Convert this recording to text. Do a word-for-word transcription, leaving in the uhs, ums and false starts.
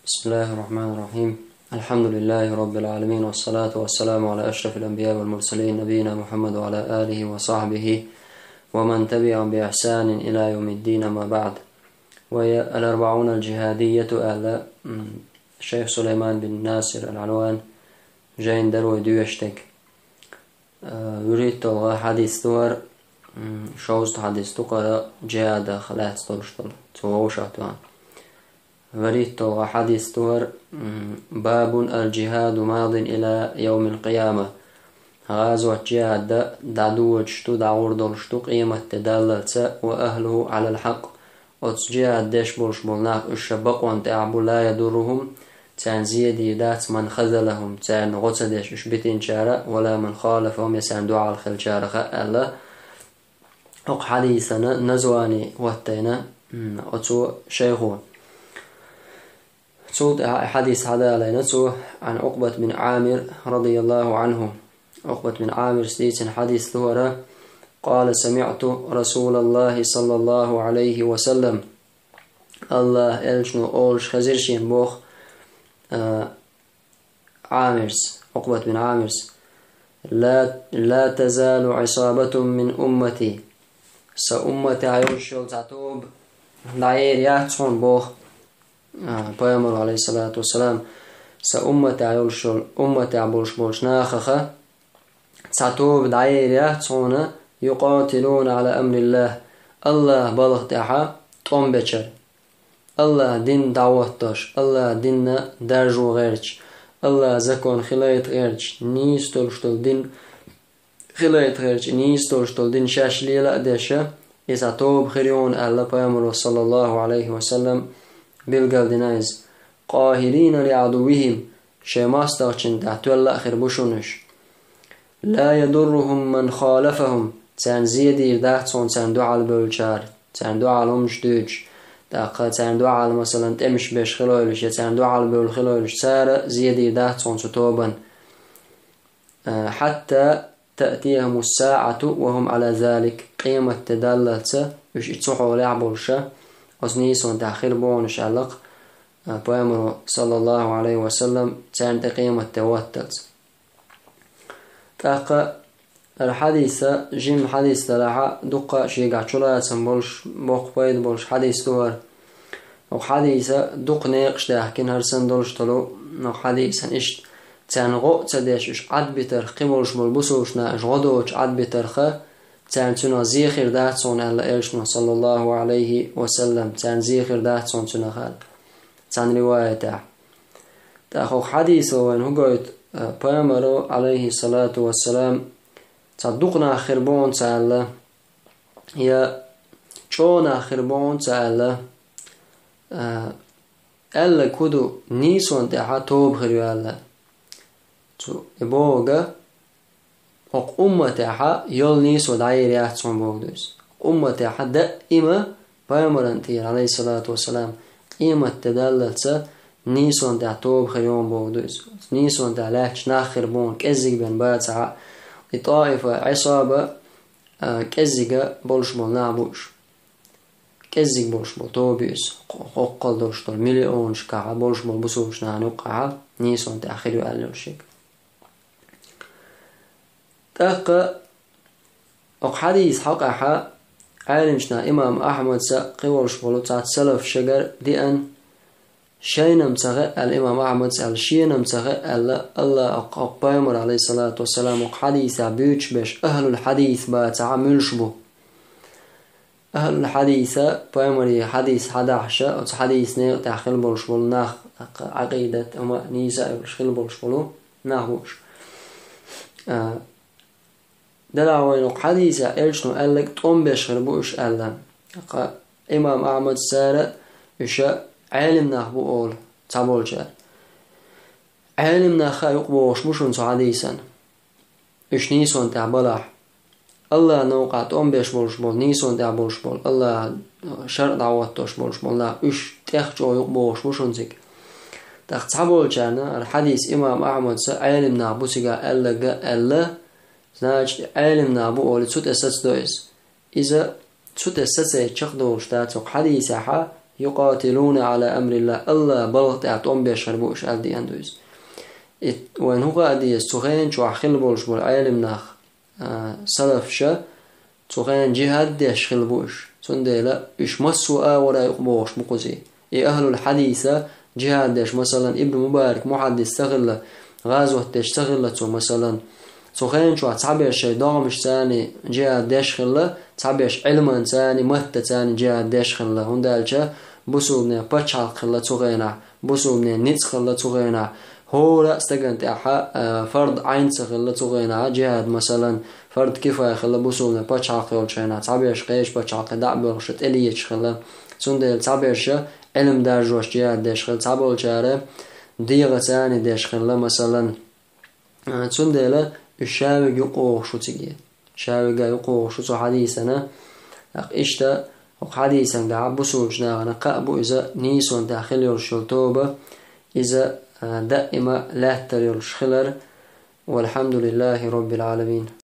بسم الله الرحمن الرحيم. الحمد لله رب العالمين، والصلاة والسلام على أشرف الأنبياء والمرسلين، نبينا محمد وعلى آله وصحبه ومن تبعهم بإحسان إلى يوم الدين، أما بعد. وهي الأربعون الجهادية، аьлла, м, шайх Сулайман бин Насир аль-Алван жайна дара вай доьшуш дерг. Э, вуьрхӀитталгӀа хьадис ду хӀара, м, шовзткъа хьадис ду хӀара джихӀадах лаьцна долуш долу, цу вовшахтоьхна. ВуьрхӀитталгӀа хьадис ду хӀара, м, باب الجهاد ماض إلى يوم القيامة. ГӀазот, джихӀад дӀадоьдуш ду, дӀагӀур долуш ду къематде даллалца, وأهله على الحق. Оцу джихӀад деш болуш болу нах уьш ша бакъонна тӀехь бу, لا يضرهم, царна зе дийр дац, من خذلهم, царна гӀо ца деш уьш битинчара, ولا من خالفهم, я царна дуьхьал хилчара а, аьлла, хӀокху хьадисана названи хӀоттийна, м, оцу шайхо. Цул тӀаьхьа и хьадис хьадалийна цо, عن عقبة بن عامر رضي الله عنه. Ӏукъбат бин Ӏамирс дийцина хьадис ду хӀара: قال: سمعت رسول الله صلى الله عليه وسلم. АллахӀан элчано олуш хезира шена боху, а, Ӏамирс, Ӏукъбат бин Ӏамирс: لا، لا تزال عصابة من أمتي. Сан умматехь йолуш йолу цхьа тоба дӀаер яц хьуна боху, а, пайхамаро, алейхиссалату вассалам, сан умматехь йолуш йолу, умматехь болуш болчу нахаха цхьа тоба дӀаер яц хьуна, يقاتلون على أمر الله, АллахӀан балха тӀехьа тӀом бечара. АллахӀан дин дӀахӀоттош, АллахӀан динна даржо гӀерташ, АллахӀан закон хилайта гӀерташ, нийса долуш долу дин хилайта гӀерташ, нийса долуш долу дин шаьш лела а деш, иза тоба хир ю хьуна аьлла, пайхамаро, саллаллаху Ӏалайхи ва саллам, билгалдина иза. قاهرين لعدوهم, шайн мостагӀчунна тӀехь тоьлла а хир бу шуна уьш. لا يضرهم من خالفهم, царна зе дийр дац хьуна царна дуьхьал бевллачара, царна дуьхьал хӀуманаш дуьйцуш, тӀаккха царна дуьхьал, масалан, тӀемаш беш хилойлаш, я царна дуьхьал бевлла хилойлаш, цара зе дийр дац хьуна цу тобанна. حتى تأتيهم الساعة وهم على ذلك, къематде даллалца уьш и цу хьолехь болуша, оцу нийсонна тӀехь хир бу хьуна уьш аьлла-кх, а, пайхамаро, саллаллаху Ӏалайхи ва саллам, царна тӀе къематде хӀотталц. ТӀаккха хӀара хьадиса, жима хьадис далахьа, дуккха а шегахь чулацам болуш, боккха пайда болуш хьадис ду хӀара. Оха хьадиса дукха некъаш даьхкина, хӀара санна долуш долу, оха хьадисан иштта, царна гӀо а ца деш, уьш Ӏадбитарх, кхин болуш болу бусулбачу наха уьш гӀо доцуш Ӏадбитарха, царна цунах зе хир дац хьуна аьлла элчано, саллаллаху Ӏалайхи ва саллам, царна зе хир дац хьуна цунах аьлла. Цхьана риваятехь. ТӀаккха оха хьадисо вайна хӀун гойту, а, пайхамаро, Ӏалайхи салату ва салам, цхьа дукха нах хир бу хьуна царна аьлла, я чӀогӀа нах хир бу хьуна царна аьлла, а, аьлларг хӀун ду, нийсонна тӀехьа тоба хир ю аьлла. Цу и бохург, хӀокху умматехьа йолу нийсо дӀаер яц хьуна бохург ду иза. Хьокху умматехьа даима пайхамаран тӀера, Ӏалайхи салату ва салам, къематде даллалца нийсонна тӀехь тоба хир ю хьуна бохург ду иза. Нийсонна тӀехь лаьтташ нах хир бу хьуна, кӀеззиг бен бацахьа, и ТӀаифа, Ӏисаба, а, кӀеззига болуш болу нах бу уьш. КӀеззиг болуш болу тоба ю иза. Кхо-, кхоккхал долуш долу миллионашкахьа болуш болу бусулбачу нахана юккъехьа нийсонна тӀехь хир ю аьлла йолу шега. ТӀаккха оха хьадиса хьокъехьа Ӏелимчу наха имам Ахьмадса кхин волуш болу цхьацца салаф шегара деана, шайна-м ца хаьа аьлла, имам Ахьмадса аьлла, шена-м ца хаьа аьлла, АллахӀа оха, оха пайхамар, Ӏалайхи салату ва салам, оха хьадиса буьйцуш беш ахӀлул хьадис бацахьа муьлш бу. АхӀлул хьадиса, пайхамаран хьадис хьадахьаша, оцу хьадисан некъа тӀехь хила болуш болу нах, тӀаккха Ӏакъидат, амма нийса а йолуш хила болуш болу нах бу уьш. А, делахь вайна оха хьадиса элчано аьлларг тӀом беш хир бу уьш аьлла. ТӀаккха имам Ахьмадса цара уьш Ӏелим нах бу олу цхьаболчара. Ӏелим нах а юкъабохуш бу шуна цу хьадисана. Уьш нийсонна тӀехь балахь. АллахӀан новкъахь тӀом беш болуш болу, нийсонна тӀехь болуш болу, АллахӀан шарӀ дӀахӀоттош болуш болу нах, уьш тӀех чӀогӀа юкъабохуш бу шуна цига. ТӀаккха цхьаболчарна хӀара хьадис имам Ахьмадса Ӏелим нах бу цигахь аьлларг аьлла, значит, Ӏелим нах бу олий, цу тӀе сацадо иза. Иза цу тӀе сацайча чекхдолуш дац оха хьадисехьа, يقاتلون على أمر الله, Аллахьа балха тӀехь тӀом беш хир бу уьш, аьлла деана ду иза. И вайна хӀун хаа деза, цу хенан чохь хилла болуш болу Ӏелам нах, а, салафаша, цу хенан жихӀад деш хилла бу уьш. Цундела уьш массо а агӀора юкъабогӀуш бу кхузий. И ахьлул хьадиса жихӀад деш, масалан, Ибн Мубарак мухьаддис ца хилла, гӀазот деш ца хилла цо, масалан, цу хенан чохь цхьаберш шайн догӀмашца а жихӀад деш хилла, цхьаберш Ӏилманца а, маттаца а жихӀад деш хилла, хӀунда аьлча бусулбанийн пачхьалкх хилла цу хенахь, бусулбанийн ницкъ хилла цу хенахь, хӀора а стагана тӀехь, а, фард Ӏайн ца хилла цу хенахь жихӀад, масалан, фард кифая хилла бусулбанийн пачхьалкх йолчу хенахь, цхьаберш кхечу пачхьалкхе дӀа а боьлхуш тӀелеташ хилла. Цундела цхьаберша Ӏилма даржош жихӀад деш хилла, цхьаболчара дегӀаца а деш хилла, масалан. А, цундела уьш шаверг юкъавогӀуш ву цига. Шаверг юкъавогӀуш ву цу хьадисана. ТӀаккха иштта хӀокху хьадисана тӀехь бусулбачу нахана кхаъ бу иза, нийсонна тӀехь хила йолуш йолу тоба, иза, а, даима лаьттар йолуш хилар. والحمد لله رب العالمين.